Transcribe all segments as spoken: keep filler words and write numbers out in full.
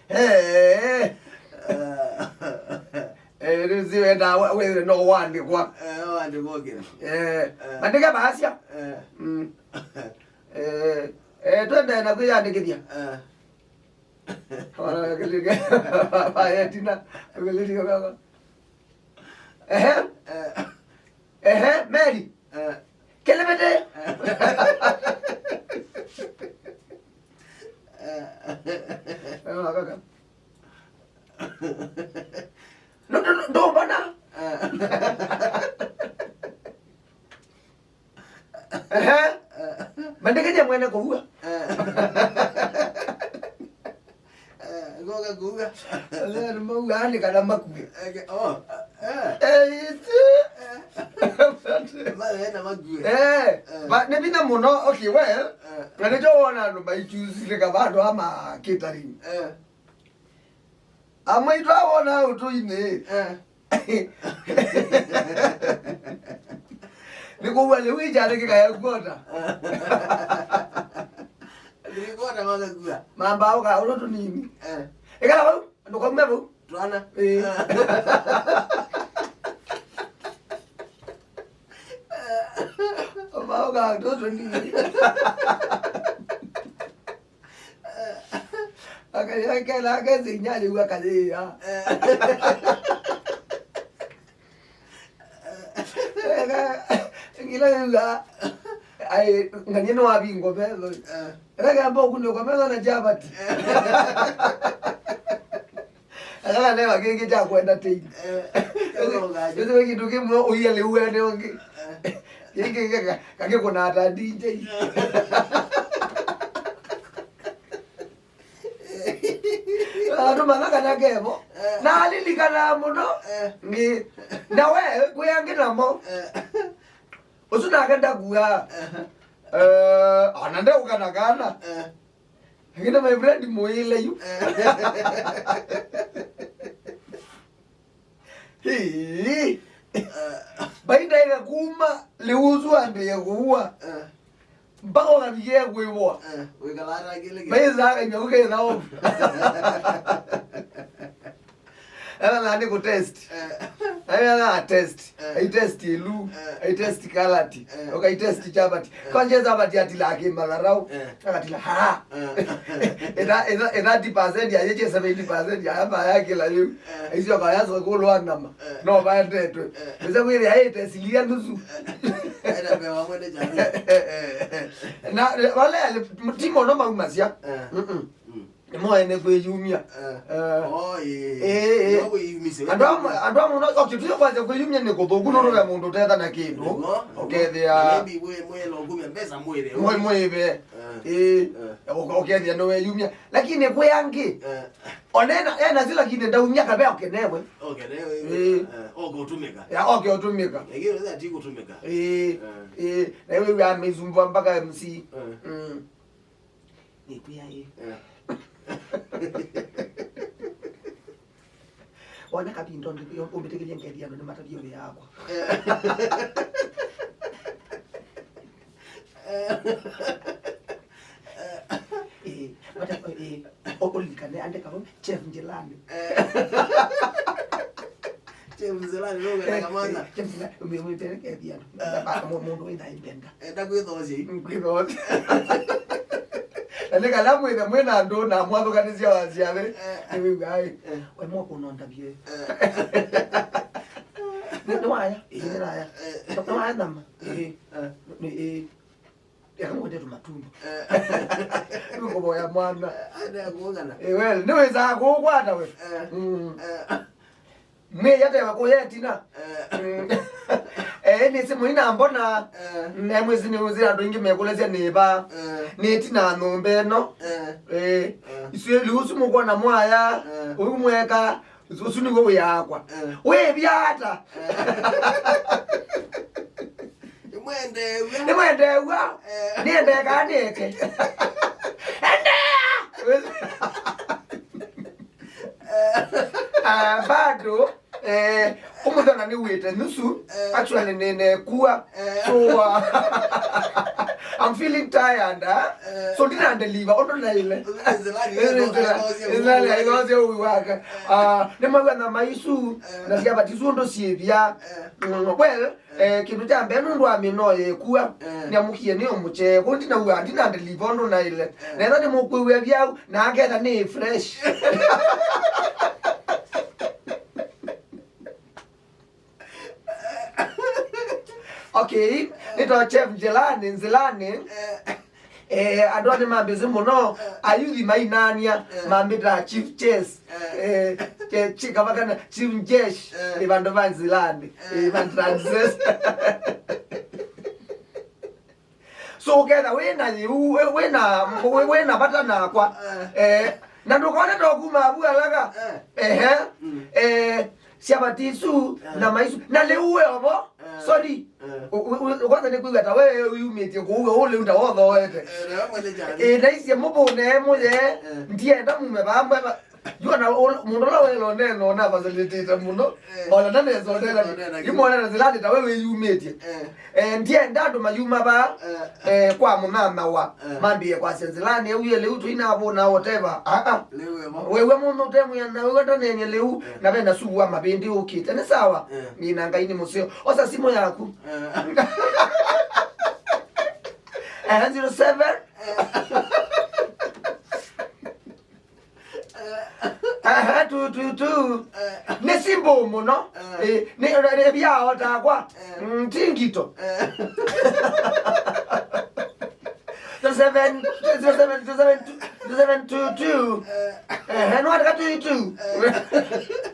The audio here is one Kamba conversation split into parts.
Eh. Eh, rĩu si wenda we-, wĩthĩe no wandĩkwa. Eh, wandĩkwa kĩla. Eh, eh, mandĩke maasya. Eh. Mm. Eh, eh, twendee na kwĩyandĩkĩthya. Eh. Ona kĩlike. Vayetina. Kĩlike kaka. Ehe. Eh. Ehe, Mary. Eh. Kelebete. Eh. Ewa, kaka. No, no, no, ndũmbona. Eh. Ehe. Mandĩkĩthye mwene kũua. Eh. Eh, ngoka kuuga. Leo nĩ mauga nĩ kana makue. Eh, oh, eh. Eh, ĩtĩ. Eh. Mara ena makue. Eh, eh, ba, nĩ vinya mũno, okay, well, eh, na nĩkyo wona andũ maichusilĩka vandũ ama catering. Eh. Amwe itwawona ũtũinĩ. Eh. Nĩkũua lĩu ĩkyalĩkĩka ya kuota. Nĩkũota makakua. Mamba ũka ũlo tũnini. Eh. Ĩkala vau, ndũkaume vau. Twana. Ĩĩ. Mamba ũka ũlo tũnini. Akayakela akesinyaliwa kayĩa. Ngila yuga ai nganie nĩwavingo metho. Ĩla kamba ũkunĩkwa metho na chavati. Ĩla kaneva kĩngĩ kya kwenda tei. Ĩsĩ kĩndũ kĩmwe ũia lĩu ene ũngĩ. Kĩngĩ kakĩkũnata D J. Andũ mana kana kevo. Eh. Na alilikanaa mũno. Eh. Nĩ, na we, kwĩ angĩ namo. Eh. Ũsu nake ndakuaa. Eh. Eh, ona ndeũkana kana. Eh. Lakini my friend mũĩle yu. Eh. Hii. Bainda ĩka kuma lĩu ũsu ambĩe kũua. Eh. Mpaka ũkavikie kwĩvwa. Eh, wĩkalaa ta kĩlĩ kĩ- Maĩsaa kanyau ketha off. Ela nani kũ test. Eh. Ela na test. Eh. Ai test ilu. Eh. Ai test kalati. Eh. Ũkai test chapati. Eh. Kwanje chapati atila kĩmalarau. Eh. Akatila ha. Eh. Ĩtha, ĩtha, ĩtha thirty percent ya yeche seventy percent ya amba ya kĩla yu. Eh. Aisyo kaya so kulwa nama. Eh. No vandetwe. Eh. Nĩsa kwĩthĩa aĩte silia nusu. Eh. Aĩta mbee wa mwene jamii. Eh, eh, eh. Na, wale ali, ti mono maumasya. Eh. Mm-mm. Mm. Nĩmoene kwĩyumya. Eh. Eh. Oh, ĩĩ. Ĩĩ, ĩĩ. No wĩyumisye. Andũ amwe, andũ amwe no, okay, tuyo kwanza kwĩyumya nĩ kũthũku, nũndũ ve mũndũ ũtetha na kĩndũ. Nĩguo. Ũkethĩa. Maybe we, mwĩla ũkumya mbesa mwĩle. Mwe-, mwĩve. Eh. Ĩĩ. Eh. Ũka-, ũkethĩa nĩweyumya. Lakini kwĩ angĩ. Eh. Ona ena, ena sila kine ndaumya kavea okenewe. Okenewe. Eh. Eh, oke ũtũmĩka. Ya, oke ũtũmĩka. Lakini unaweza ati kutumika. Eh. Eh. Eh. Na wewe amezumbwa mpaka M C. Eh. Mm. Nĩkwĩa ĩ. Eh. Wona kavindo ũmbĩtĩkĩlye ngethi andũ nĩmatavie wĩa wakwa. Eh. Eh. Ĩĩ, mata, ĩĩ, ũkũlilikane andĩka vau, Chef Njĩlani. Eh. Chef Njĩlani, no wenda kamwana. Chef Njĩlani, ũmĩ-, ũmĩterekethi andũ. Eh. Mũndũ wĩna ĩmbenda. Enda kwĩthoosya ĩ. Mm, kwĩthoosya. Na nĩ kana mwĩthe mwĩna andũ na mwathũkanĩsya wasyathĩ. Eh. Nĩwĩw'aa ĩ. Eh. We mwa kũnonda vyũ. Eh. Nĩ, nĩ waya? Ĩĩ, nĩ waya. Eh. Nĩ waya nama? Ĩĩ. Eh. Nĩ, ĩĩ. Eka ngwete tũmatumbo. Eh. Nĩkũvoya mwana. Ende kũngana. Eh, well, nĩwĩsaa kũũkwata we. Eh. Mm. Eh. Mwĩĩ yatewa kũya ĩtina. Eh. Mm. Eh, nĩsĩ mũina mbona. Eh. Na mwĩsĩ nĩwĩsĩ andũ aingĩ mekũlesya nĩ va. Eh. Nĩ ĩtina nyũmba ĩno. Eh. Eh. Eh. Isu ĩli ũsu mũkwona mwaya. Eh. Ũyu mweka. Ũsu, ũsu nĩguo wĩa wakwa. Eh. Wĩvya ata? Eh. Nĩmwendeew'a. Nĩmwendeew'a. Eh. Nĩendee kana nĩeke? Endea! Eh. Ah, bado, eh, ũmũthĩ ona nĩwĩte nusu. Eh. Actually, nĩnekua. Eh. So, uh, I'm feeling tired, eh? Eh. So ndina deliver, ũndũ naĩle. Nzilani, nzilani, nzilani, nzilani, nzilani, ũwi wake. Ah, nĩ mawĩa na maisu, eh, na syavati isu ũndũ syĩvya. Eh. Mm, well, eh, kĩndũ kya mbee nũndũ wa mĩnoo yĩkua, eh, nĩamũkie nĩ ũmũkyee. Kũ ndinaua, ndina deliver ũndũ naĩle. Eh. Na etha nĩmũkwĩw'a vyau, na aketha nĩ fresh. Okay, nĩtwa Chef Nzilani, Nzilani. Eh, andũ aa nĩmambĩsĩ mũno, ayuthi mainania, eh, mambĩtaa Chief Chess. Eh. Eh, che-, chi-, kavakana Chief Njesh, eh, ĩ vandũ va Nzilani, eh, ĩ vandũ va Nzilani. So ũketha wĩna yĩu, wĩ-, wĩna, wĩ-, wĩna vata nakwa. Eh. Eh, na ndũkone ta ũkuma avu alaga. Eh. Ehe. Mm. Eh, syavati isu, eh, na maisu. Na lĩu we ovo. Eh. Sorry. Eh. U-, u-, u-, kwanza nĩ kwĩw'a ta we wĩyumĩtye kũu, we ũlĩu ta wothoete. Eh, na we mwene jani. Eh, naisye mũvũne mũye. Eh. Ndienda mume vamwe va-, Yu ona ũ-, mũndũ ũla wĩloneno na facilitate mũno, eh, ona ndanesa ũnena. Ndanesa ũnena. Yu mwanena Nzilani ta we wĩyumĩtye. Eh. Eh, ndienda andũ mayuma va, eh, eh, kwa mũnyanyawa, eh, mambĩe kwasya Nzilani auye lĩu tũinavũna whatever. Ah, ah. Lĩu ema. Wewe mũndũ ũtemwĩa na wewe ndanenye lĩu, eh, na vena suvu wa mavĩndĩ ũkĩte. Nĩ sawa. Eh. Nina Ngai nĩ mũseo. Osa simũ yaku. Eh. Eh, zero seven. Eh. Aha, tu, tu, tu. Eh. Nĩ simple mũno. Eh. Eh, nĩ, nĩ, nĩ vya otakwa. Eh. Mm, ti ngito. Eh. Zero seven, zero seven, zero seven two, zero seven two two. Eh. Eh, nĩ wandĩka two two. Eh.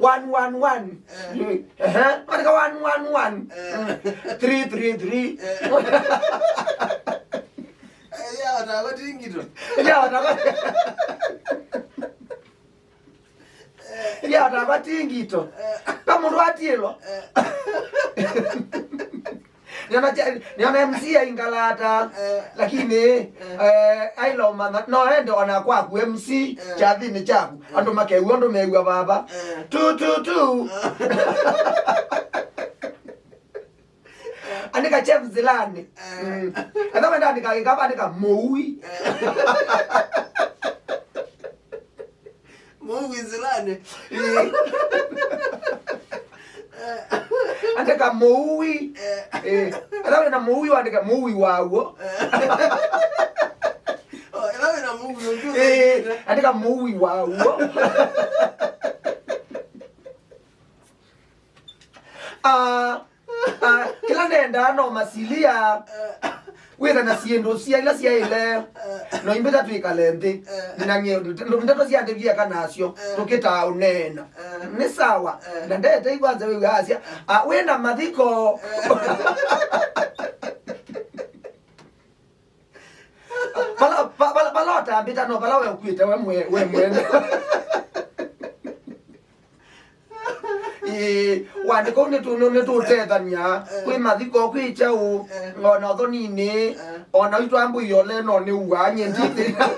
One one one. Eh. Eh, nĩ wandĩka one one one. Eh. Mm. Three three three. Eh. Eh, ya, otakwa ti ngito. Ya, otakwa. Ya, otakwa ti ngito. Eh. Ka mũndũ atiĩlwa. Eh. Nĩona cha-, nĩona M C aingalata, eh, lakini, eh, eh, aila ũmanya, no ende ona kwaku M C, eh, kyathini kyaku. Eh. Andũ makew'a ũndũ mew'a vava. Eh. Tu, tu, tu. Andĩka Chef Nzilani. Eh. Mm. Etha wenda andĩka Gĩkamba, andĩka mũui. Eh. Mũui Nzilani. Eh. Andĩka mũui. Eh. Eh. Etha wĩna mũui, wandĩka mũui waw'o. Eh. Oh, etha wĩna mũui ũngĩ. Eh, andĩka mũui waw'o. Ah, ah, kĩla nendaa no masilia, wĩtha na syĩndũ sia ila syaĩle, no imbĩta twĩkale nthĩ. Nĩnang'ie ndeto sya ndĩvyeka nasyo, tũkĩtaa ũneena. Nĩ sawa. Na ndete ikwanza wĩw'a asya, ah, wĩna mathiko. Vala, va-, vala, vala ũtambĩta no vala we ũkwĩte we mwe-, we mwene. Ĩĩ, wandĩko nĩtũ-, nĩtũtethany'a. Eh. Kwĩ mathiko, kwĩ kyaũ, eh, ona ũthoninĩ, eh, ona itwambũie ole no nĩ uany'e ndithĩna.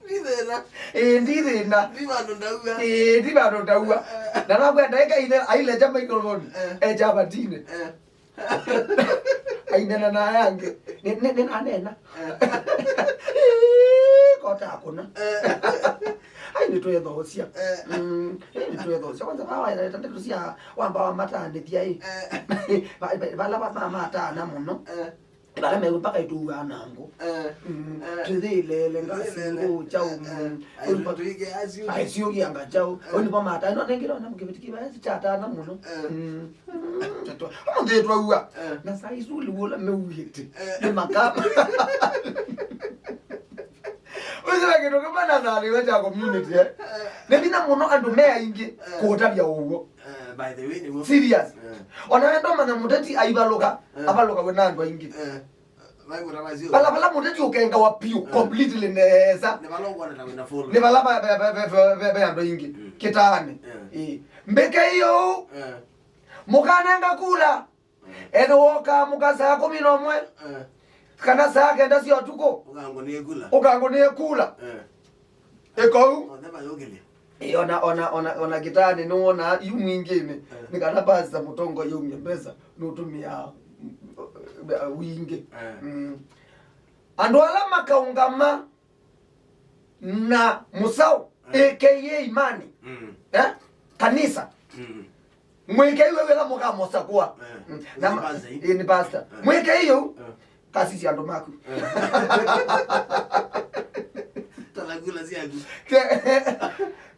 Ndithĩna. Ĩĩ, ndithĩna. Ndi vandũ ndaua. Ĩĩ, ndi vandũ ndaua. Eh. Na nakwenda eka ithe aileja microphone. Eh. Eja vatine. Eh. Ainena na aya angĩ. Nĩ, nĩ, nĩnanena. Eh. Ĩĩ, kota akũna. Eh. Ai, nĩtwethoosya. Eh. Mm, ĩĩ, nĩtwethoosya. Kwanza, vawaĩleta ndeto sya wamba wamatanĩthya ĩ. Eh. Va-, va-, vala va-, ma-, matana mũno. Eh. Vala mewe mpaka ituaa na ngũ. Eh. Mm, eh, tũthĩlele ngasi, tũthĩlele, ngũ, kyaũ, eh, eh. Mm. Ai, tũike asio. Ai, siũkia nga kyaũ. Eh. Ũni pa matana, no nengĩla ona mũkĩvĩti kĩva, kyatana mũno. Eh. Mm. Twa-, ũmũnthĩ twaua. Eh. Na saa isu ũlĩu ũla meuĩte. Eh. Nĩ makama. Wĩsĩla kĩndũ kĩmwe na thaliwe kya community, eh? Eh. Nĩ vinya mũno andũ me aingĩ, eh, kũũtavya ũw'o. Eh, by the way, nĩguo. Serious. Eh. Ona wendo manya mũteti aivalũka, eh, avalũkawe na andũ aingĩ. Eh. Vala, vala mũteti ũkengawa piũ, eh, completely nesa. Nĩ vala ũkwona ta wĩna followers. Nĩ vala ve, ve, ve andũ aingĩ. Mm. Kĩtaanĩ. Eh. Ĩĩ. Mbĩke iyo. Eh. Mũkanenga kula. Eh. Ethĩ woka mũka saa kũmi na ũmwe. Eh. Kana saa kenda sya ũtukũ. Ũkangũnĩe kula. Ũkangũnĩe kula. Eh. Ĩkou. Onthe mayũkĩlya. Ĩ, ona, ona, ona, ona kĩtaanĩ nĩwona yu mwingĩnĩ. Eh. Nĩ kana pastor mũtongoi yaumya mbesa, nũtũmĩaa, mm, uh, wingĩ. Eh. Mm. Andũ ala makaũngama na mũsaũ, eh, A K A imani, mm, eh? Kanisa. Mm. Mwĩkei we wĩla mũkamosakũa. Eh. Mm. Nĩ pastor, eh? Ĩ, nĩ pastor. Eh. Mwĩkei ũu. Eh. Kasisya andũ maku. Eh. Tala kula syaku. Ke-,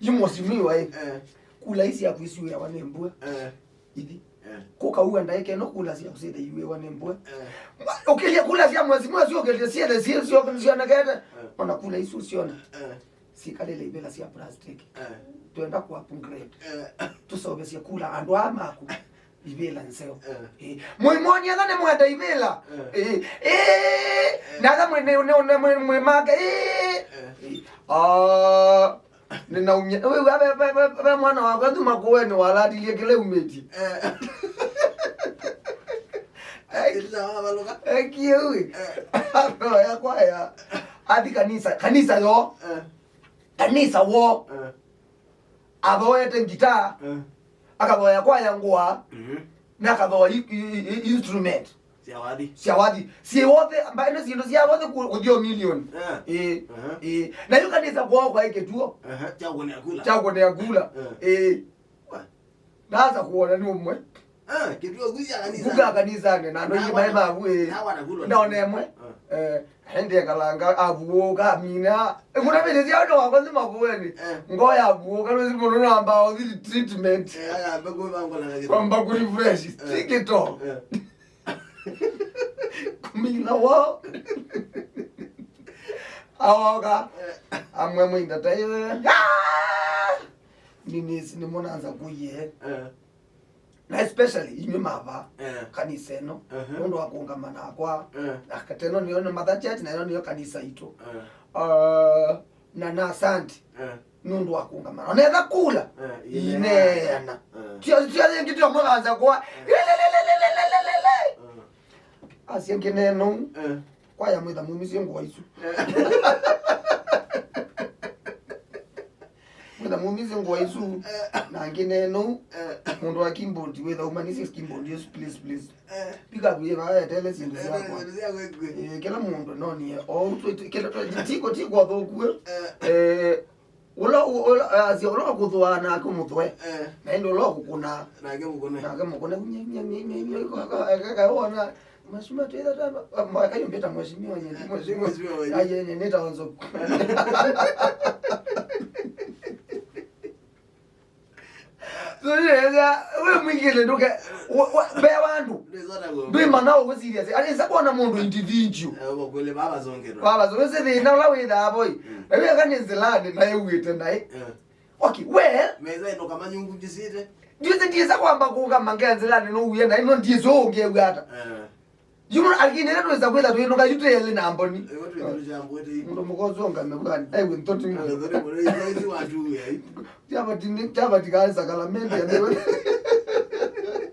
yu mheshimiwa, eh. Eh. Kula isi yaku isiũĩawa nĩ mbua. Eh. Ithi. Eh. Kũkaua ndaĩka ĩno kula syaku syĩthe iũĩwa nĩ mbua. Eh. Ũkĩlya kula sya mheshimiwa syũkĩlye syĩthe syĩ-, syo-, syonekete. Eh. Ona kula isu syona. Eh. Sikalĩle ivĩla sya plastic. Eh. Twenda ku upgrade. Eh. Tũseũvĩsye kula andũ aa maku ivĩla nzeo. Eh. Eh. Mũimonyetha nĩ mwenda ivĩla. Eh. Eh. Eh. Natha mwĩ, nĩ, nĩ, nĩ, mwĩ, mwĩ make. Eh. Eh. Eh. Ah, nĩnaumya. Wĩw'a ve, ve, ve, ve mwana wakwa thuma kũweni walatilie kĩla umĩti. Eh. Ai. Ĩla wavalũka. Ekie ũĩ. Eh. Atoya kwaya. Athi kanisa, kanisa yo. Eh. Kanisa wo. Eh. Athoete ngitaa, eh, akathoea kwaya ngũa, mhm, na akathoa i-, i-, i-, instrument. Sya wathi. Sya wathi. Syĩ wothe, mbaĩno syĩndũ sya wothe ku-, kũthio million. Eh. Ĩĩ. Aha. Ĩĩ. Na yu kanisa kwao kwaĩ kĩtuo. Aha. Kya kũnĩa kula. Kya kũnĩa kula. Eh. Ĩĩ. Wa. Nasa kuona nĩ ũmwe. Ah, kĩtuo kuya kanisa. Kuka kanisani, na andũ aingĩ maĩ mavu, ĩĩ. Na wana kula. Ndaona ĩmwe. Ah. Eh, ende kalanga avuũka, amina. Kuna vile sya ndo wakwa nĩ mavueni. Eh. Ngoya avuũka, nĩ mũno na ambao thili treatment. Eh, aya, mbe kwa bango la kagita. Kwamba kuri fresh, eh, tikito. Eh. Kumina wao. Aoka. Eh. Amwe mwinda taiwe. Ah! Nini, nĩmonanza kuye. Eh. Na especially inyuĩ mava, eh, kanisa ĩno, ehe, nũndũ wa kũũngama nakwa, eh, na kateno nĩyo nĩ Mother Church, na ĩno nĩyo kanisa itũ. Eh. Uh, na, na asante, eh, nũndũ wa kũũngama. Onetha kula, eh, ineena. Eh. Tio, tio yĩngĩ tio mũganza kwa. Eh. Lelelelelelelele. Eh. Asyengĩ neno. Eh. Kwaya mwĩtha mumisye ngũa isu. Eh. Mwĩtha mumisye ngũa isu, eh, na angĩ neno. Eh. Mũndũ wa keyboard, wĩtha umanisye keyboard isu, please, please. Eh. Pick up yĩ vaa, etele syĩndũ syakwa. Etele syĩndũ syakwa ĩkue. Eh, kĩla mũndũ nonie, o ũtwĩtĩ, kĩla twĩ-, tiko, tiko thũkue. Eh. Eh, Ũla, ũ-, ũla, asya, ũla ũkũthũaa nake ũmũthũe. Eh. Na ĩndĩ ũla ũkũkũna. Nake mũkũne. Nake mũkũne, nye, nye, nye, nye, nye, ĩko, aka, aka, aka, wona, mheshimiwa, twĩtha tano, ah, mwa-, kayũmbĩta mheshimiwa, nye, eh, mheshimiwa. Mheshimiwa, nye. Aye, nye, nĩta onzo. So, nĩweza, we mwingĩle ndũke, wa, wa, mbee wa andũ. Ndwĩmana ũgũ serious. Alisa kuona mũndũ individual. Eh, ũkũlĩ baba zongero. Baba zongero, thĩna ũla wĩthaa boy. Mm. Na wĩka nĩ nzĩlanĩ, na ewĩte naĩ. Eh. Okay, well. Meza ĩno kama nyungu jisite. Ndiũsĩ ndiĩsa kwamba kũka mangea nzĩlanĩ no uye naĩ, no ndiĩsĩ ũngĩew'a ata. Eh. Yu, lakini ĩla twĩsa kwĩtha twĩnũka, yu twĩ elĩ na mboni. Ĩwe twĩ kĩndũ kya mbwete yu. Mũndũ mũka ũsu ũngame bwani, aiwe nthoti mũno. Nthoti mũno, yu ĩsu watuya yu. Chavati nĩ, chavati kaĩ sakalamenti ya nĩwe.